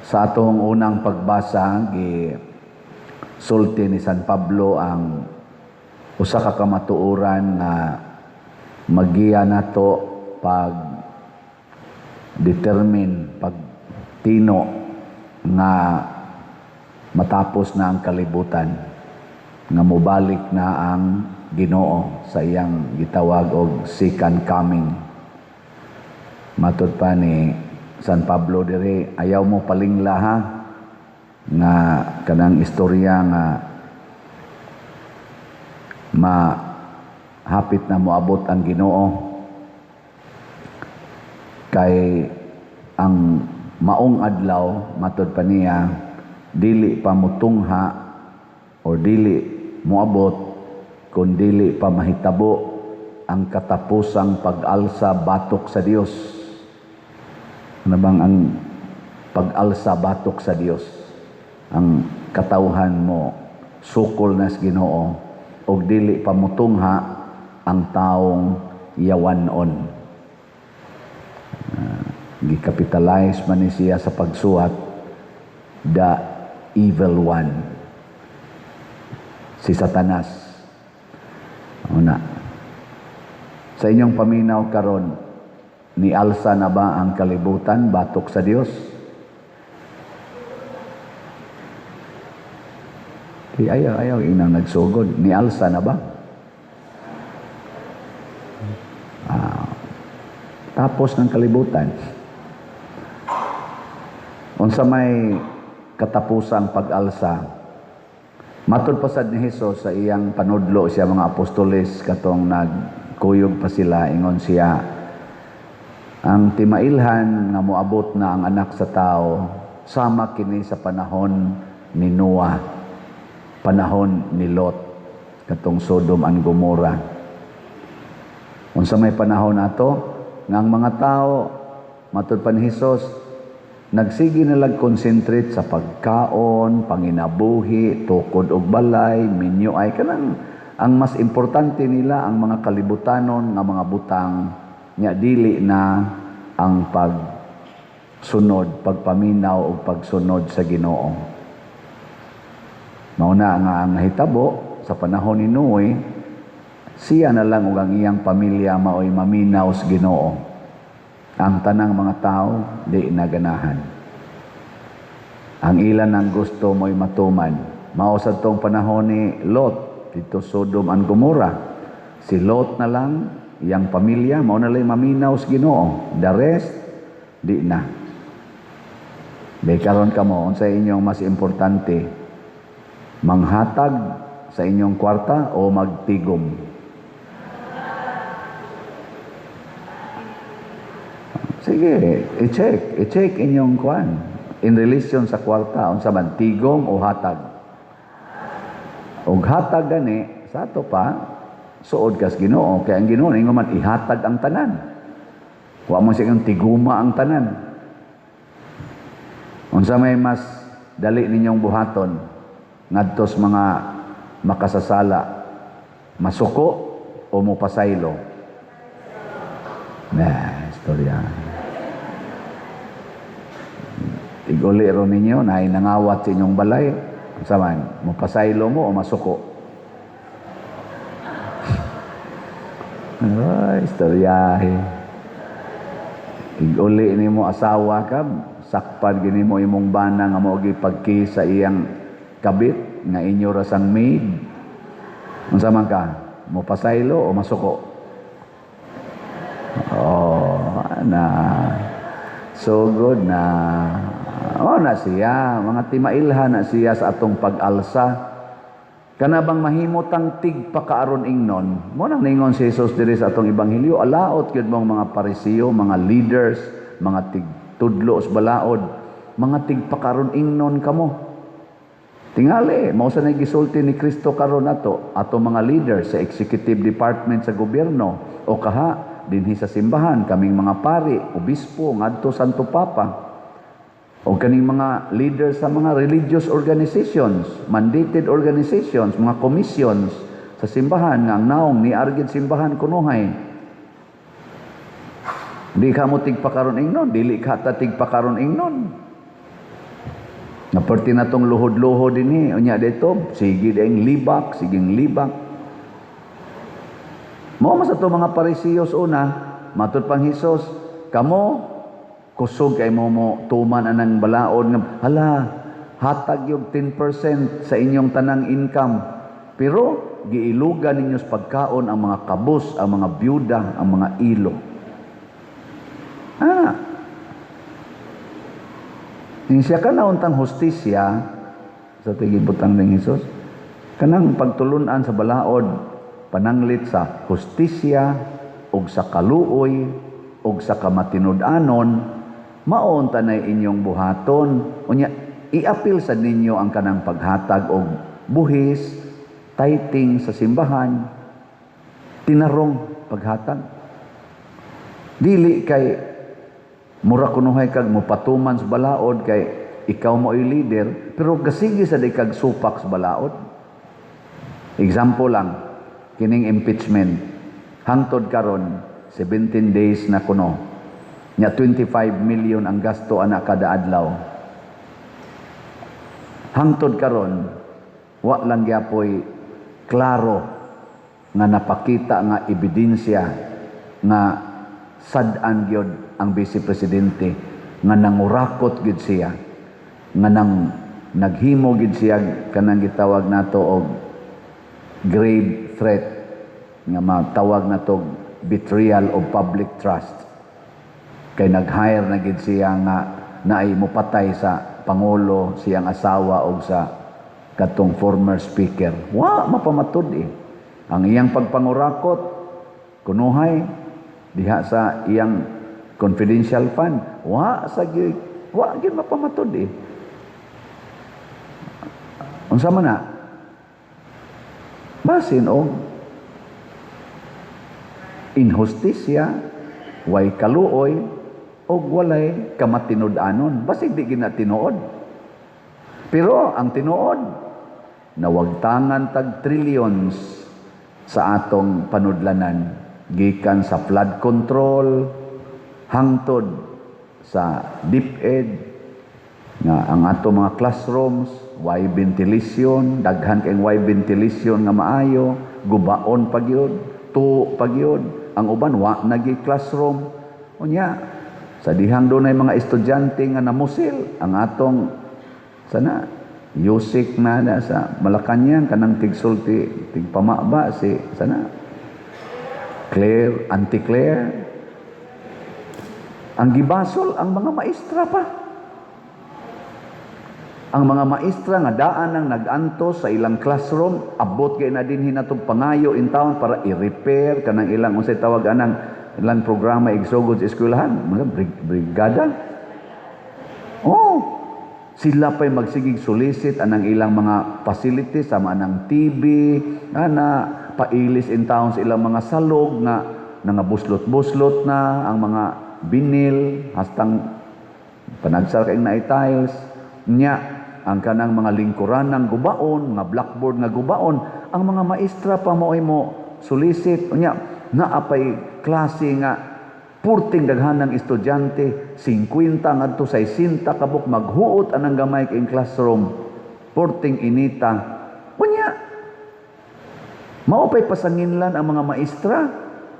Sa atong unang pagbasa, gi sulti ni San Pablo ang usa ka kamatuoran nga magiya nato pag determine, pag tino nga matapos na ang kalibutan, nga mobalik na ang Ginoo sa iyang gitawag og second coming. Matud pa ni San Pablo diri, ayaw mo palingla ha, nga kanang istorya nga mahapit na moabot ang Ginoo, kay ang maong adlaw, matud pa niya, dili pa mutungha or dili moabot kung dili pa mahitabo ang katapusang pag-alsa batok sa Dios. Ano bang ang pag-alsa batok sa Dios? Ang katawhan mo sukol na sa Ginoo og dili pa mutungha ang taong yawanon. Gikapitalize man ni siya sa pagsuwat, the evil one, si Satanas. Una, sa inyong paminaw karon, nialsa na ba ang kalibutan batok sa Dios? Di ayaw, ayaw inang nagsugod. Nialsa na ba? Tapos ng kalibutan. Unsa may katapusang pag-alsa, matud pa sad ni Hesus sa iyang panudlo siya mga apostoles katong nagkuyog pa sila, ingon siya, ang timailhan nga moabot na ang anak sa tao sama kini sa panahon ni Noah, panahon ni Lot, katong Sodom and Gomorrah. Unsa may panahon ato nga ang mga tao, matud pa ni Hesus, nagsige na lang concentrate sa pagkaon, panginabuhi, tukod og balay, minyo, ay kanang ang mas importante nila ang mga kalibutanon nga mga butang, nya dili na ang pagsunod, pagpaminaw og pagsunod sa Ginoo. Mao na nga ang nahitabo sa panahon ni Noe, siya na lang ug ang iyang pamilya maoy maminaw sa Ginoo. Ang tanang mga tao di naganahan. Ang ilan ang gusto mo'y matuman. Mao sa tong panahon ni Lot dito Sodom and Gomorrah. Si Lot na lang, iyang pamilya, mao na lang maminaw sa Ginoo. The rest di na. Di karon kamo, unsa inyong mas importante? Manghatag sa inyong kwarta o magtigom? Sige, i-check inyong kwan. In relation sa kwarta, unsa man, tigom o hatag? Og hatag gani, sa ato pa, suod kas Ginoo, kay ang Ginoo ingon man ihatag ang tanan. Wa mo siya tiguma ang tanan. Unsa may mas dali ninyong buhaton ngadtos mga makasasala, masuko o mopasaylo? Na, istorya. Tiguli ro ninyo, naay nangawat sa inyong balay. Unsa man, mopasaylo mo o masuko? Ay, istoryahe. Tiguli nimo asawa ka, sakpan gini mo imong bana nga mao gipagki sa iyang kabit nga inyo ra sang maid. Unsa man ka, mopasaylo o masuko? Oh, na sugod na. Oh, na siya, mga timailhan na siya sa atong pag-alsa. Kana bang mahimutang tigpakaaron ingnon? Mo nang ningon si Jesus diri sa atong ebanghelyo, alaot gyud mong mga Pariseo, mga leaders, mga tigtudlo sa balaod, mga tigpakaron ingnon kamo. Tingali, mao sa gisulti ni Kristo karon ato, ato mga leaders sa executive department sa gobyerno o kaha dinhi sa simbahan, kaming mga pari, obispo, ngadto Santo Papa, o kaning mga leaders sa mga religious organizations, mandated organizations, mga commissions sa simbahan nga ang naong ni argid simbahan kunuhay. Di ka mo tigpakaron ingnon, dili ka ta tigpakaron ingnon. Nga perti na tong luhod-luhod dinhi, unya dito, sige ding libak, siging libak. Mao man sa to mga Parisiyos una, matud pang Hesus, kamo kusog kay mo mo tuman anang balaod nga hala hatag yung 10% sa inyong tanang income. Pero giilugan ninyo sa pagkaon ang mga kabus, ang mga byuda, ang mga ilo. Ah. Siya ka nauntang hustisya sa tigibutang ng Hesus. Kanang pagtulunan sa balaod pananglit sa hustisya ug sa kaluoy ug sa kamatinud-anon, maon tanay inyong buhaton. Unya iapil sa ninyo ang kanang paghatag og buhis, tithing sa simbahan, tinarong paghatag. Dili kay mura kunuhay kag mopatuman sa balaod kay ikaw mo ay leader, pero gasige sa di kag supak sa balaod. Example lang, kining impeachment. Hangtod karon 17 days na kuno. Nya 25 million ang gasto ana kada adlaw. Hangtod karon wa lang gyapoy klaro nga napakita nga ebidensya nga sad-an gyud ang vice presidente, nga nangurakot gyud siya, nga nang naghimo gyud siya kanang gitawag nato og grave threat, nga matawag nato betrayal of public trust, kay nag-hire na gyud siya nga naay mopatay sa pangulo, siyang asawa og sa katong former speaker. Wa mapamatud eh. Ang iyang pagpangurakot kunuhay diha sa iyang confidential fund, wa sa gyud, wa gyud mapamatud eh. Unsa man na basin og inhustisya, way kaluoy og walay kamatinud-anon, basig di gina tinuod. Pero ang tinuod, nawagtangan tag trillions sa atong panudlanan gikan sa flood control hangtod sa DepEd, nga ang ato mga classrooms way ventilation, daghan kay way ventilation nga maayo, gubaon pa gyud, tuo pa gyud. Ang uban wa nagi classroom. Unya sa dihang dunay mga estudyante nga namusil, ang atong sana Yusik na na sa Malacañang, kanang tigsulti, tigpamaba si sana Claire, Auntie Claire, ang gibasol ang mga maestra pa. Ang mga maestra nga daan ang nag-antos sa ilang classroom, abot kay na din hinatog pangayo in town para i-repair kanang ilang, unsay tawag anang ilang programa igsugod sa eskwelahan, mga brigada. Oh, sila pa'y magsigig solicit anang ilang mga facilities sama anang TV, ana pailis in town sa ilang mga salog nga nangabuslot-buslot na ang mga binil hastang panagsar kay na tiles. Nya ang kanang mga lingkuran ng gubaon, mga blackboard nga gubaon, ang mga maestra pa mo ay mo solicit. Nya naapay klase nga purting daghan ng estudyante, 50 ngadto 60 kabuk maghuot anang gamay kay classroom, purting inita. Unya mao pay pasanginlan ang mga maestra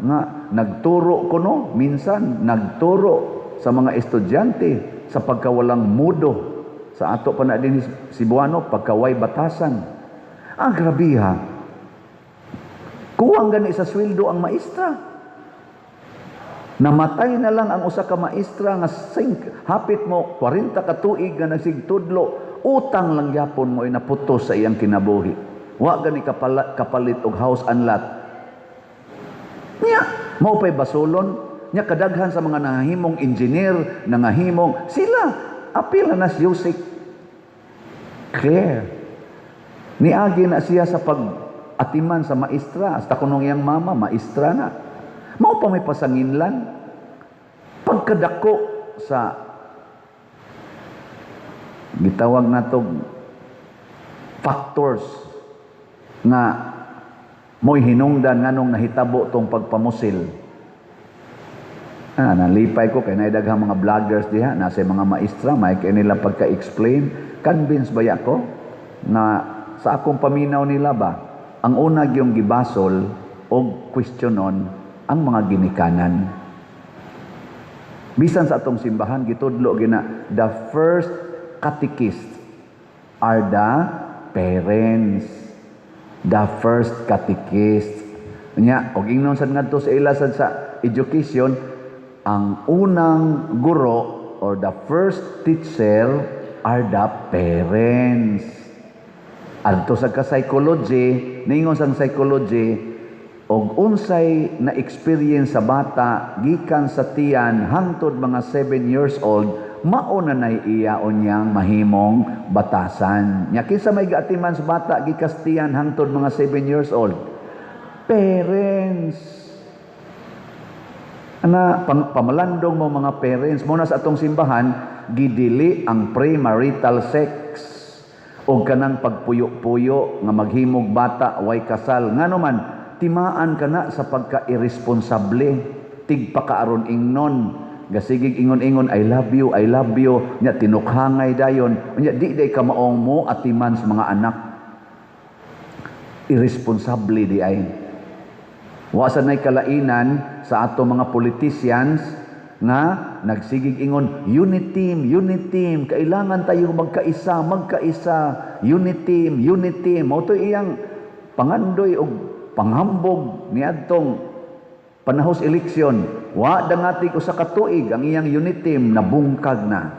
nga nagturo kuno, minsan nagturo sa mga estudyante sa pagkawalang mudo sa ato pa na din Cebuano, pagkaway batasan. Ang grabiha, kuwang gani sa sweldo ang maestra. Namatay na lang ang usa ka maestra nga sing, hapit mo 40 ka tuig nga nagsigtudlo, utang lang gyapon mo ay naputos sa iyang kinabuhi. Wa gani kapalit og house and lot. Nya, mao pay basolon. Nya kadaghan sa mga nangahimong engineer, nangahimong sila apil na si Yusik Claire. Niagi na siya sa pag-atiman sa maestra. Hasta kunong iyang mama, maestra na. Mao pa may pasanginlan. Pagkadako sa gitawag natog factors nga mo'y hinungdan nganong nahitabo tong pagpamusil. Ah, nalipay ko kay naay daghang mga vloggers diha, nasa mga maestra, may kay nila pagka-explain. Convince ba ko na sa akong paminaw nila ba, ang una gyung gibasol og questionon ang mga ginikanan. Bisan sa atong simbahan gitudlo gina, the first catechist are the parents. The first catechist. Nya, og ingnon sad ngadto sa ila sad sa education, ang unang guro or the first teacher are the parents. Adto sa ka-psychology, ningon sa psychology, og unsay na experience sa bata gikan sa tiyan hangtod mga 7 years old, mao na nay iya unyang mahimong batasan. Nya kinsa may gaatiman sa bata gikas tiyan hangtod mga 7 years old? Parents. Ana pamalandong mo mga parents mo na sa atong simbahan gidili ang premarital sex o kanang pagpuyo-puyo nga maghimog bata way kasal. Ngano man, timaan ka na sa pagka-irresponsable, tigpakaaron ingnon gasigig ingon-ingon, "I love you, I love you," nya tinukhangay dayon, nya di day ka maong mo atiman sa mga anak. Irresponsable di ay. Wa sa nay kalainan sa ato mga politicians nga nagsigig ingon, "Unity team, unity team, kailangan tayo magkaisa, magkaisa, unity team, unity team." Mao to iyang pangandoy og panghambog niadtong panahos eleksyon. Wa dangatig usa ka tuig, ang iyang unity team nabungkag na.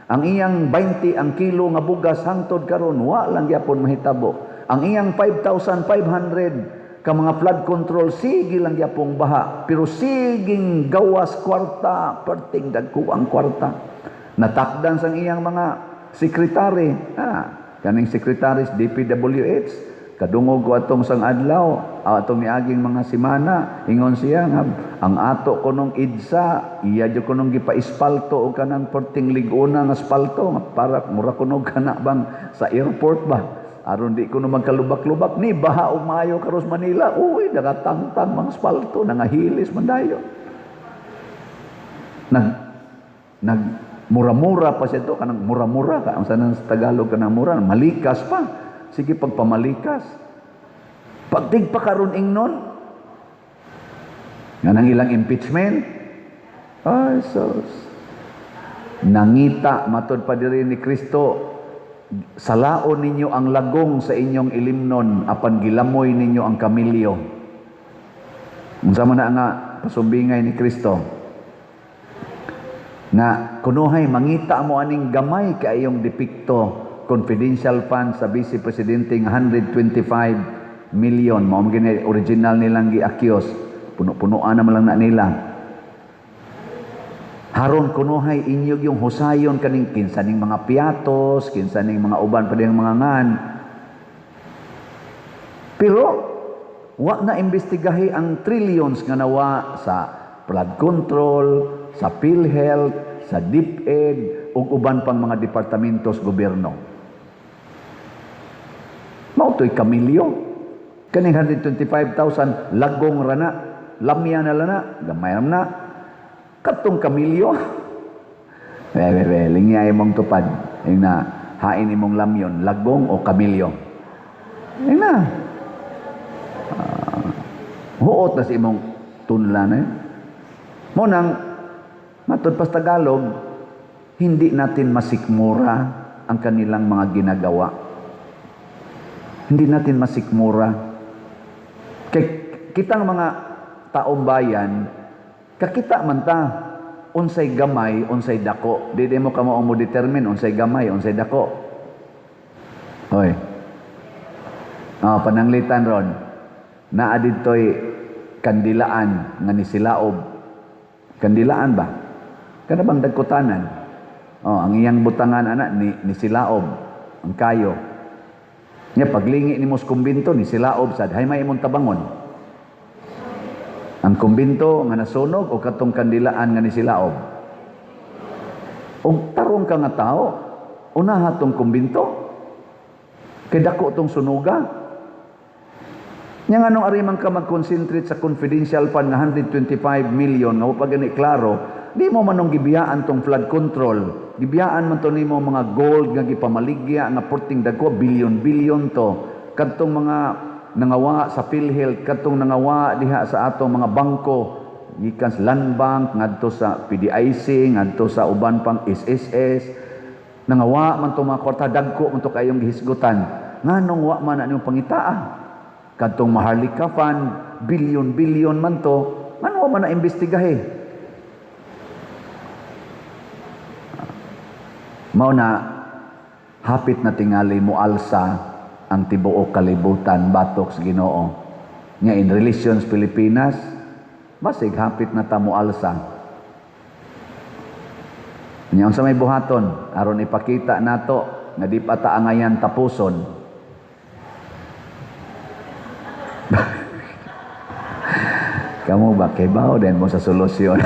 Ang iyang 20 ang kilo nga bugas, hangtod karon wa lang gyapon mahitabo. Ang iyang 5,500 ka mga flood control, sige lang gyapong baha, pero siging gawas kwarta, perting dagko ang kwarta. Natakdan sang iyang mga sekretary, kaning secretary sa DPWH, kadungog ko atong sang adlaw, atong niaging mga semana, ingon siya nga ang ato kunong EDSA iya jud kunong gipa-espalto og kanang perting lig-una nga espalto nga para mura kuno kana bang sa airport ba, aron di kuno magkalubak-lubak ni baha og maayo karos Manila. Uy, nagatangtang mga espalto, nangahilis man dayon. Nag mura-mura pa siya to, kanang mura-mura ka ang sanan sa Tagalog, kanang mura malikas pa, sige pagpamalikas pagtig pa karon ingnon nga nang ilang impeachment. Ay sus, nangita matod pa diri ni Kristo, "Salaon ninyo ang lagong sa inyong ilimnon apan gilamoy ninyo ang kamilyo." Unsa man na nga pasumbingay ni Kristo? Nga kunuhay mangita mo aning gamay kaayong depekto, confidential fund sa Vice Presidente nga 125 million, mao man gini original nilang gi-accuse, puno-punoan naman lang na nila. Haron kunuhay inyog yung husayon kaning kinsa ning mga Piattos, kinsa ning mga uban pa diyang mga ngan. Pero wa na imbestigahi ang trillions nga nawa sa flood control, sa PhilHealth, sa DepEd ug uban pang mga departamento sa gobyerno. Mao to'y kamilyo. Kaning 125,000 lagong rana, lamya na lana, gamay na. Katong kamilyo. Be, be, be, lingya imong tupad. Ing na, hain imong lamyon, lagong o kamilyo. Ing na. Huot na sa imong tunla na yun. Mo nang, matod pa sa Tagalog, hindi natin masikmura ang kanilang mga ginagawa. Hindi natin masikmura. Kay kitang mga taong bayan, kakita man ta, unsay gamay, unsay dako. Di di mo kamo mo determine unsay gamay, unsay dako. Hoy. Oh, pananglitan ron. Naa didto'y kandilaan nga ni silaob. Kandilaan ba? Kana bang dagkutanan? Oh, ang iyang butangan ana ni silaob ang kayo. Nya paglingi nimo sa kumbinto ni silaob sad, hay may imong tabangon. Ang kumbinto nga nasunog o katong kandilaan nga ni silaob? Og tarong ka nga tao, unaha tong kumbinto. Kay dako tong sunuga. Nya nganong ari man ka mag-concentrate sa confidential fund nga 125 million nga wa pa gani klaro, di mo manong gibiyaan tong flood control? Gibiyaan man to nimo mga gold nga gipamaligya nga porting dagko, billion-billion to. Kadtong mga nangawa sa PhilHealth, kadtong nangawa diha sa atong mga bangko, gikan sa Land Bank ngadto sa PDIC, ngadto sa uban pang SSS, nangawa man to mga kwarta, dagko man to kayong gihisgutan. Nganong wa man na nimong pangitaa? Kadtong Maharlika Fund, billion-billion man to, ngano wa man na imbestigahe? Mao na hapit na tingali mualsa ang tibuok kalibutan batok sa Ginoo. Nya in relations Pilipinas, basig hapit na ta mualsa. Nya unsa may buhaton aron ipakita nato nga di pa ta angayan tapuson? Kamu ba kay bao din mo sa solusyon?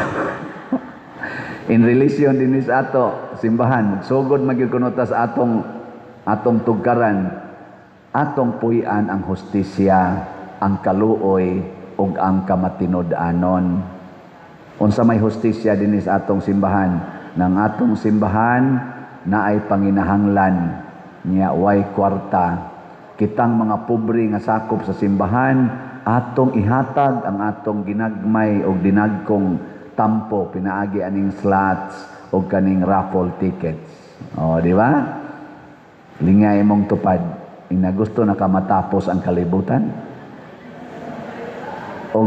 In relation din sa ato simbahan, magsugod magyud kuno ta sa atong tugkaran, atong puy-an ang hustisya, ang kaluoy ug ang kamatinud-anon. Unsa may hustisya dinhi sa atong simbahan? Nang atong simbahan naay panginahanglan nya way kwarta. Kitang mga pobre nga sakop sa simbahan, atong ihatag ang atong ginagmay og dinagkong tampo pinaagi aning slots og kaning raffle tickets. O, di ba? Lingay mong tupad. Ina gusto na ka matapos ang kalibutan? O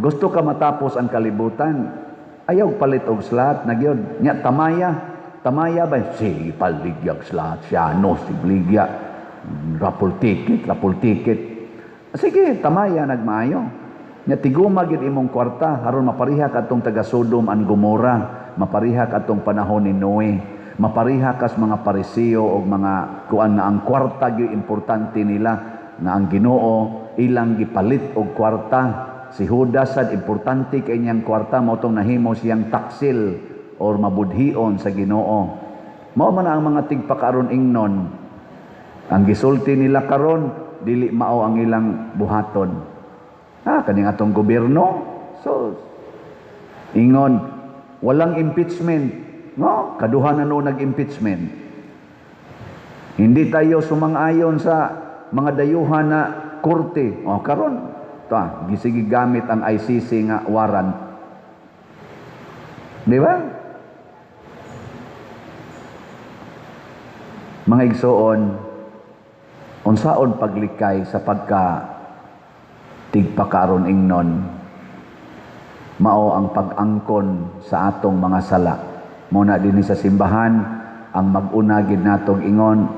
gusto ka matapos ang kalibutan? Ayaw palit og slot na gyud. Nya tamaya. Tamaya ba? Sige, paligyag slot siya. No, sige, raffle ticket, raffle ticket. Sige, tamaya nagmaayo. Nya tiguma gyud imong kwarta aron mapariha kadtong taga Sodom and Gomora, mapariha kadtong panahon ni Noe, mapariha kas mga Pariseo og mga kuan nga ang kwarta gyud importante nila, nga ang Ginoo ilang gipalit og kwarta. Si Judas sad importante kay niyang kwarta, mao tong nahimo siyang taksil or mabudhion sa Ginoo. Mao man ang mga tigpakaron ingnon. Ang gisulti nila karon dili mao ang ilang buhaton. Kaning atong gobyerno. So ingon walang impeachment. No, kaduha na no nag-impeachment. Hindi tayo sumang-ayon sa mga dayuhan na korte. O karon ta gisigi gamit ang ICC nga warrant. Di ba? Mga igsoon, unsaon paglikay sa pagka tigpakaron ingnon, mao ang pag-angkon sa atong mga sala. Mao na dinhi sa simbahan ang mag-una gid natong ingon,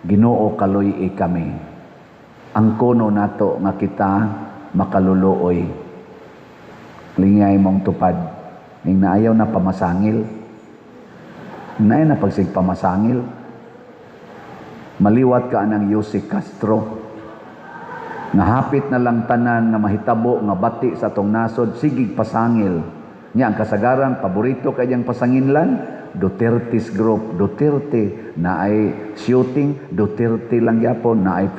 Ginoo kaluy-i kami. Angkono nato nga kita makaluluoy. Lingay mong tupad. Ning naayaw na pamasangil. Naay na pagsig pamasangil. Maliwat ka anang Yossi Castro. Nahapit na lang tanan nga mahitabo nga bati sa atong nasod, sigig pasangil. Nya ang kasagaran paborito kay diyang pasanginlan, Duterte's group, Duterte na ay shooting, Duterte lang gyapon, na ay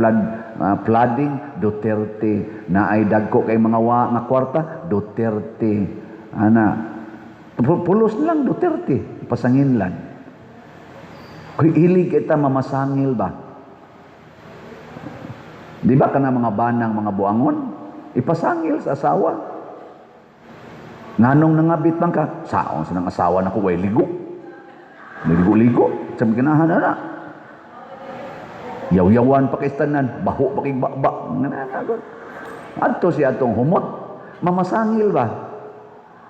flooding, Duterte, na ay dagko kay mga wa nga kwarta, Duterte. Ana, pulos lang Duterte, pasanginlan. Kuy ilig kita mamasangil ba? Di ba kana mga banang mga buangon? Ipasangil sa asawa. Nganong nangabit man ka? Saon sa nang asawa nako way ligo. Ligo-ligo, sa ganahan na. Yaw-yawan pa kay tanan, baho pa kay baba. Adto siya atong humot. Mamasangil ba?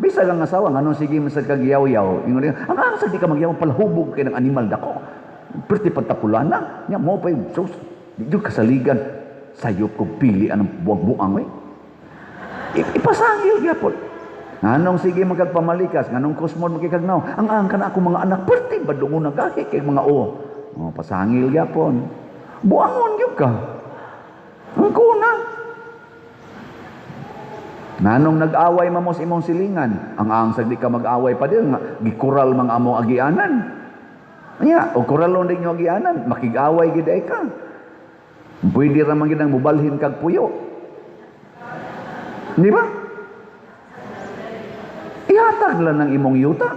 Bisag ang asawa, nganong sige man sad kag yaw-yaw. Ingon niya, ang ang sad di ka magyaw, palahubog kay ng animal dako. Perti pagtapulana, nya mo pa yung sus, di jud kasaligan. Sayop ko pili anong buang-buang we. Ipasangil gyapon. Nganong sige magkagpamalikas, nganong kusmod magkikagnaw, ang ang kana ako mga anak, perti badungon na gahi kay mga o. O, pasangil gyapon. Buangon gyud ka. Ang kuna. Nganong nag-away mamos imong silingan, ang ang sagdi ka mag-away pa din, nga, gikural mga among agianan. Anya, o kuralon din yung agianan, makig-away gid ay ka. Pwede ra man gid ang mubalhin kag puyo. Di ba? Ihatag lang ng imong yuta.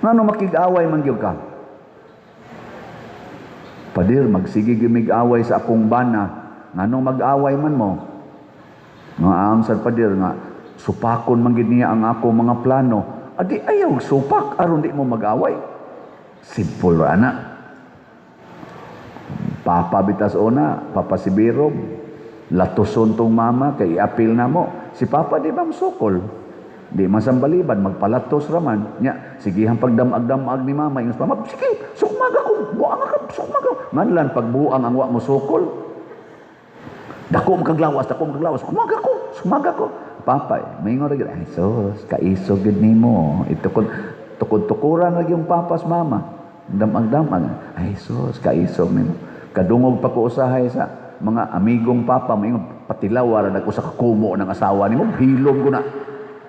Ngano makig-away man gyud ka? Padir, magsige mig-away sa akong bana. Nganong mag-away man mo? Nga ang sad, padir, nga supakon man gid niya ang ako mga plano. Adi ayaw supak aron di mo mag-away. Simple ra na. Papa bitas una, Papa si Birob. Latuson tong mama kay iapil na mo. Si Papa di ba sukol? Di man sambaliban, magpalatos raman. Nya, sige ang pagdamag-damag ni mama. Ingos mama, "Sige, sukmaga ko, buang ka, sukmaga." Manlan pagbuang ang wa mo sukol. "Dako mo kaglawas, dako mo kaglawas. Sukmaga ko, sukmaga ko." Papa, maingon ra gyud, "Ay sus, kaisog gyud nimo." Itukod tukod-tukuran lagi yung papas mama. Damag-damag. "Ay sus, kaisog nimo." Kadungog pa ko usahay sa mga amigong papa, maingon, "Patilaw ra nag usa ka kumo ng asawa nimo, hilom ko na."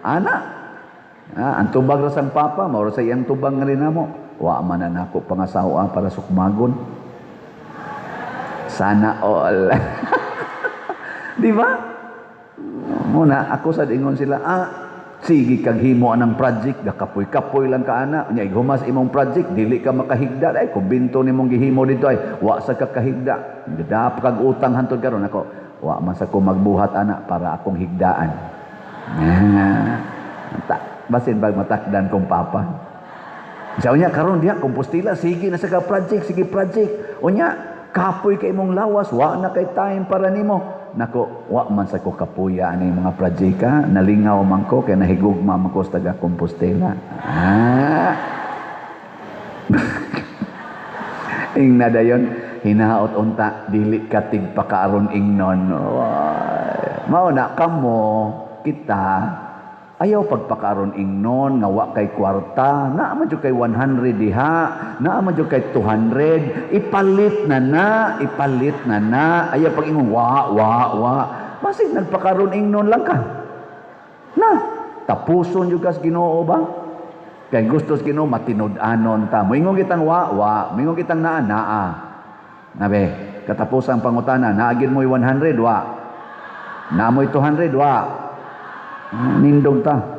Ana. Ah, ang tubag ra sang papa, mao ra sa iyang tubag nga rin namo. Wa man na nako pangasawa para sukmagon. Sana all. Di ba? Muna, ako sa ingon sila, "Ah, sige kag himo anang project, gakapoy-kapoy lang ka ana, nya ighumas imong project, dili ka makahigda, ay kumbinto nimong gihimo dito ay wa sa ka kahigda. Gidap kag utang hantod karon." Ako, wa man sa ko magbuhat ana para akong higdaan. Ah, ta, basin bag matakdan kong papa. Sa unya karon diha Compostela, sige na sa ka project, sige project. Unya kapoy kay imong lawas, wa na kay time para nimo. Nako, wa man sa ko kapuya ani mga project ka, nalingaw man ko kay nahigugma man ko sa taga Compostela. Ah. Ing na dayon, hinaot unta dili ka tigpakaaron ingnon. Mao na kamo kita ayaw pagpakaron ingnon nga wa kay kwarta, naa man jud kay 100 diha, naa man jud kay 200, ipalit na na, ipalit na na. Ayaw pag ingon wa wa wa. Basig nagpakaron ingnon lang ka. Na, tapuson jud kas Ginoo ba? Kay gusto sa Ginoo matinud-anon ta. Moingon kitang wa wa, moingon kitang naa naa. Nabe, katapusang pangutana, naagin mo'y 100 wa? Naa mo'y 200 wa? Ah, nindog ta.